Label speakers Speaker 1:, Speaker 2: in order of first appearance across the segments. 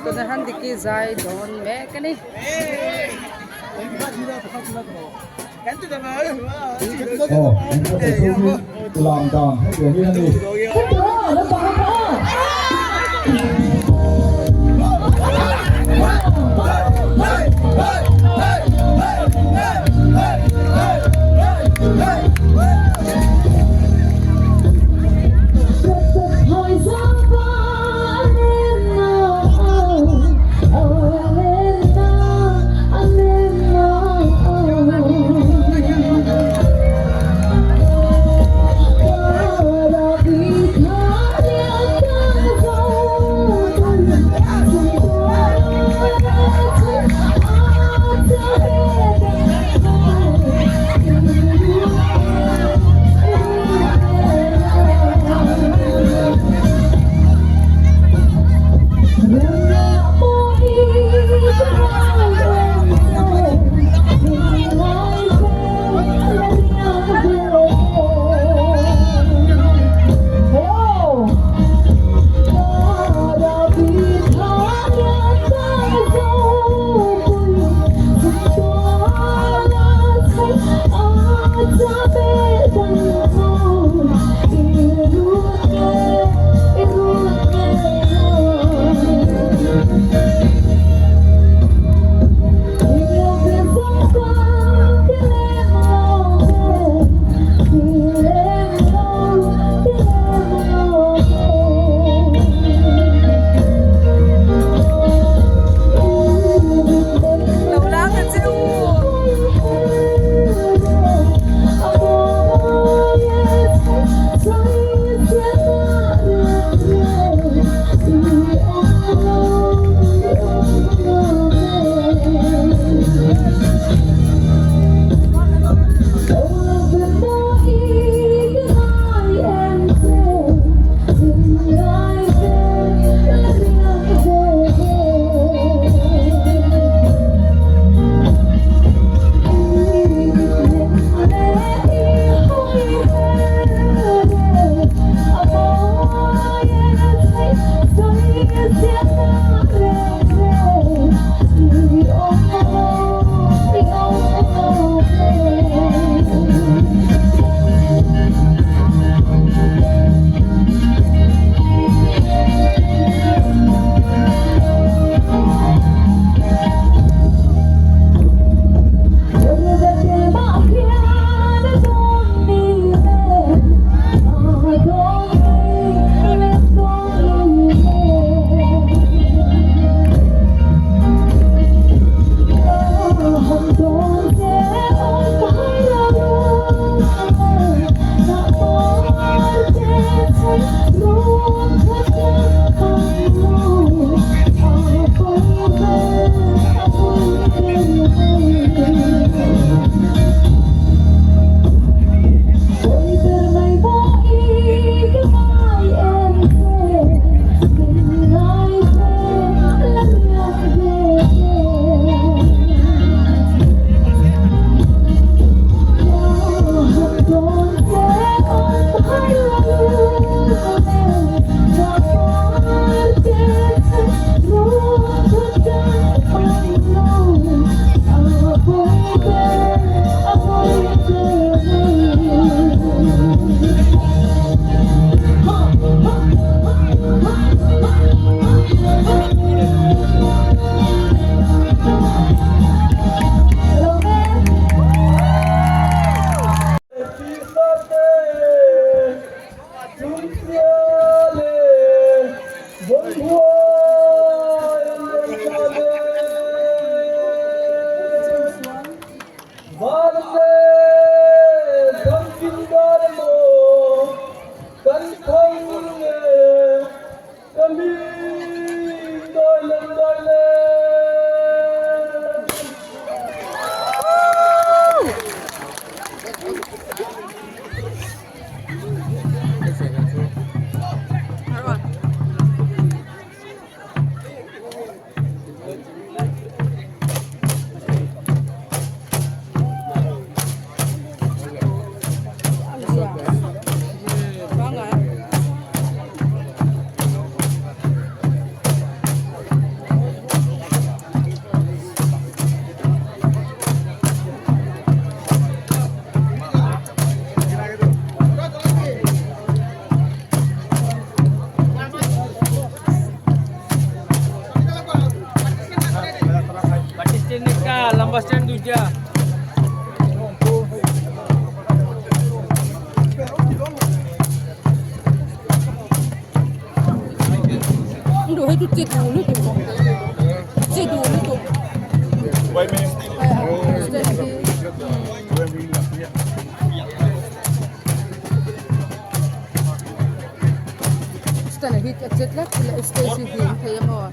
Speaker 1: Tunah hian Diki zai dawn mek a ni.
Speaker 2: Bus stand দুইটা।
Speaker 1: 你去接毒你就接毒你就。係啊，即係啲。Stand hi a chet lat la stage hi ding thei amaw.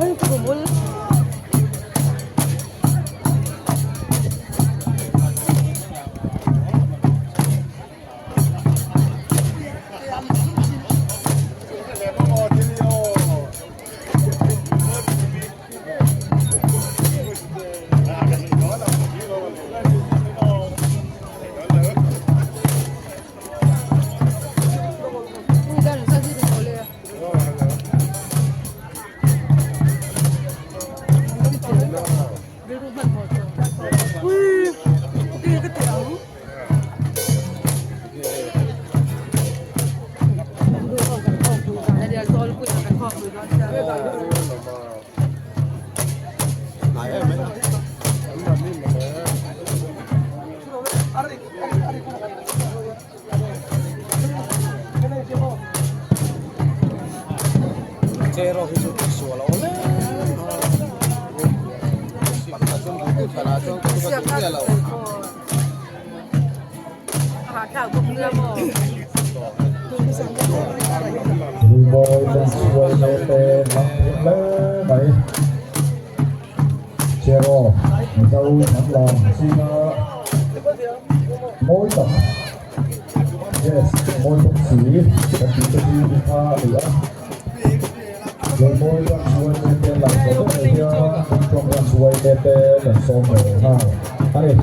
Speaker 1: Oi, kumul. Ui, dan sa si ding ole. Rilru hman ho chu. Ui, ok ka ti ang. Du ho kan khong pui zan a dia zawl pui kan khong pui dawn sia.
Speaker 3: Chero hi chu sual a awm
Speaker 1: Siak kha a thau bawk nia maw.
Speaker 4: Rimawi Branch yma te lang thei hle mai. Cheraw Mizo hnam lam zinga mawi tak, yes, mawi bawk si kan tih te hi i kha a ni a. Rimawi Branch yma te an lang tawh deuh mai hian Bungthuam Branch yma te an sawm ve nghal a ni.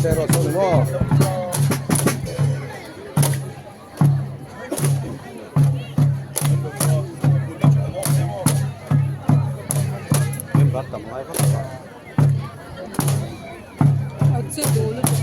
Speaker 3: Chero saw ni maw.
Speaker 1: A che du lutuk.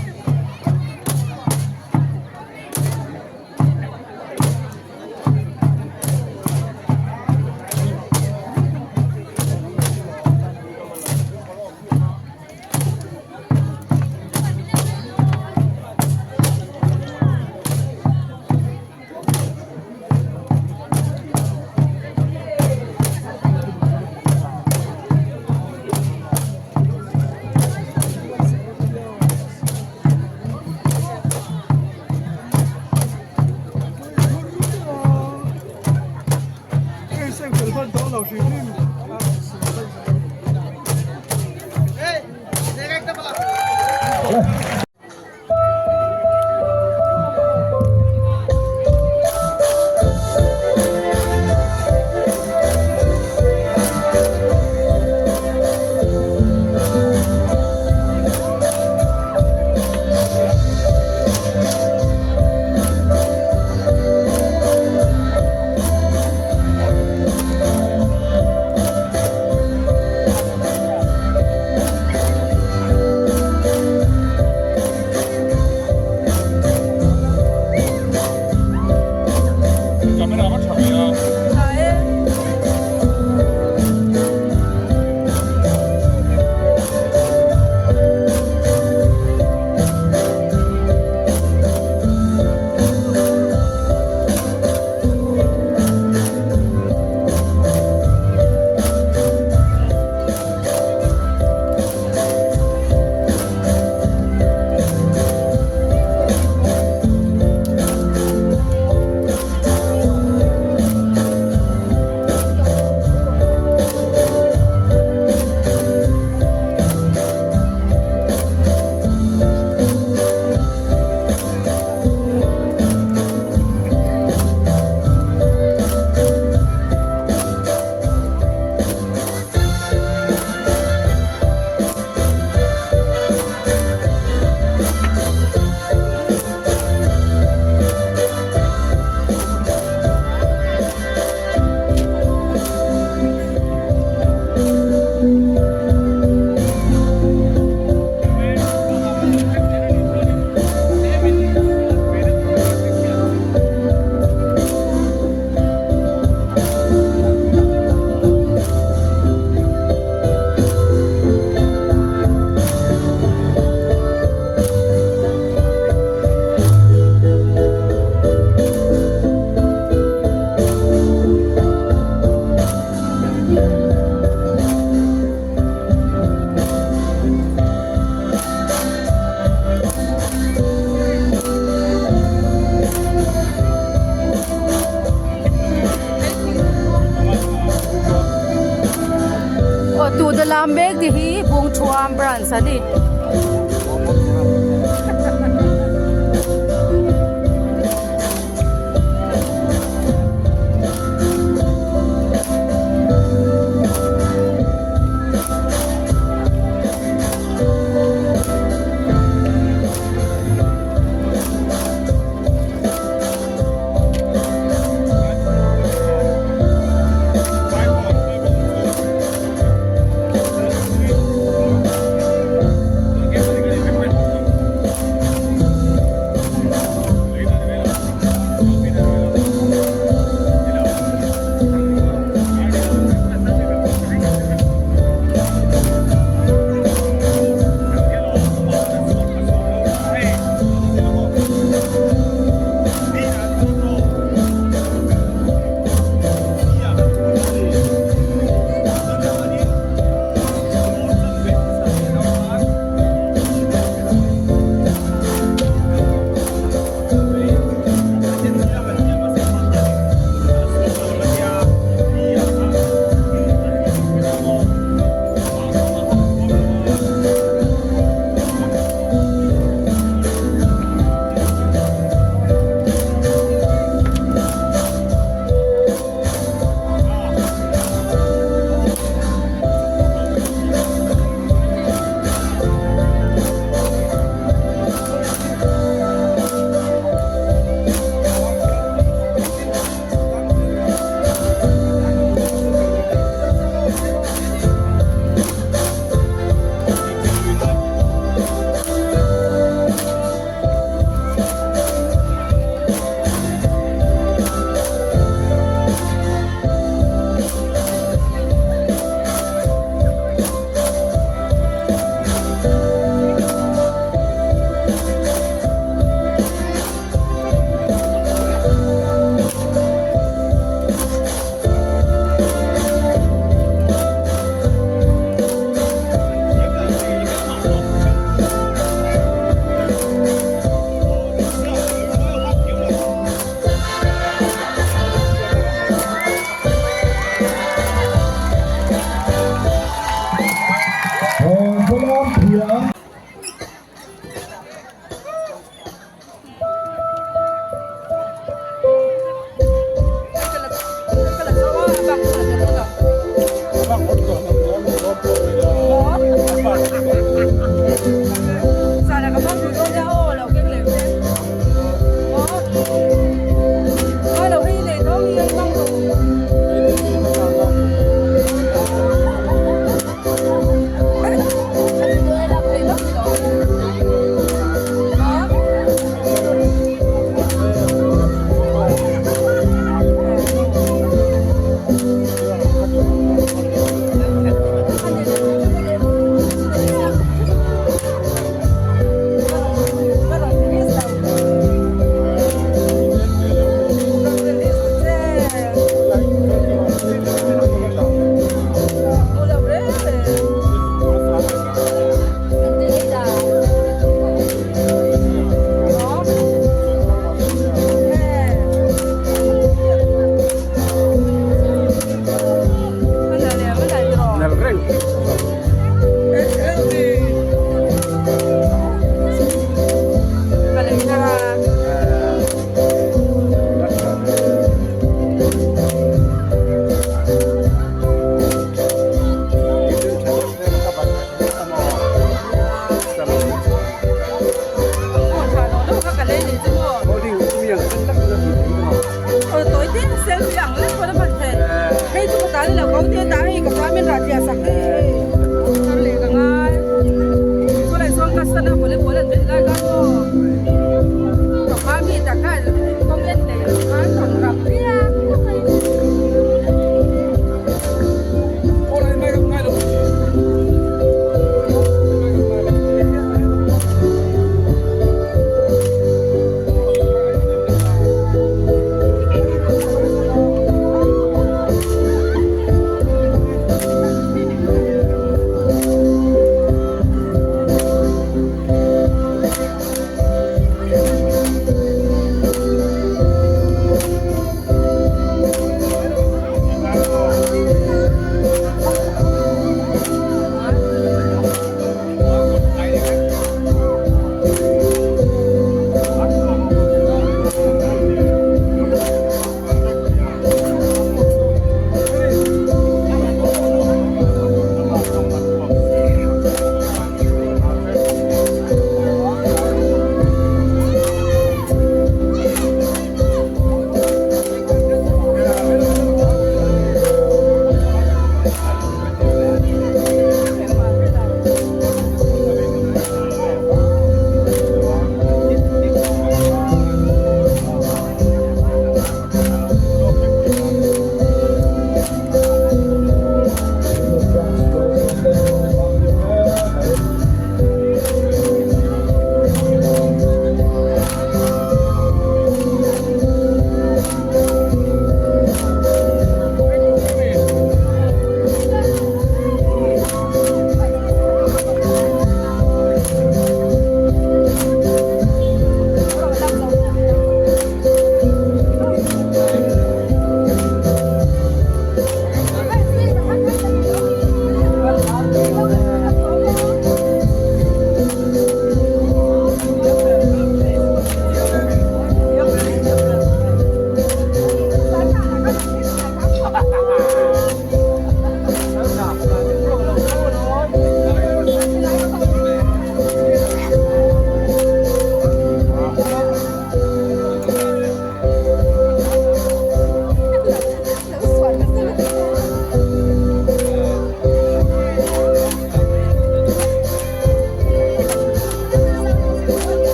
Speaker 1: Tuna lam mek te hi Bungthuam Branch ani.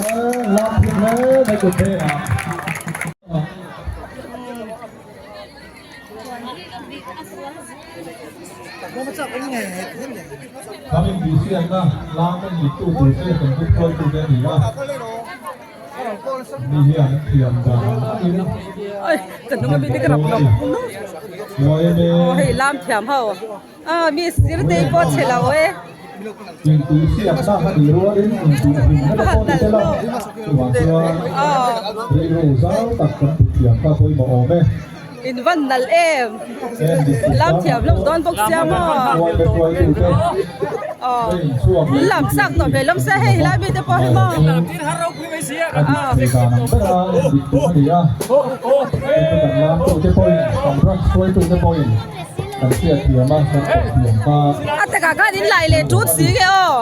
Speaker 4: Lam thiam hle mai kut phenah. Lam intihsiakna lam a nihtu tur te kan kut hruaitu te a ni a, mi hian an thiam dan ang angin an hmu dawn a ni.
Speaker 1: Hei lam thiam ho a mi sir te pawh chhe lo e.
Speaker 4: Intihsiakna a nih rualin intihhlimna te pawh ni tel a, chuvang chuan rilru zau tak kan put thiam kha pawimawh awm e.
Speaker 1: In van nalh em. Lam thiam hlauh dawn bawk sia maw. Aw lam chak tawh hmel awm sia hei helai mite pawh hi maw. A takah khan in lai leh tut si nge aw.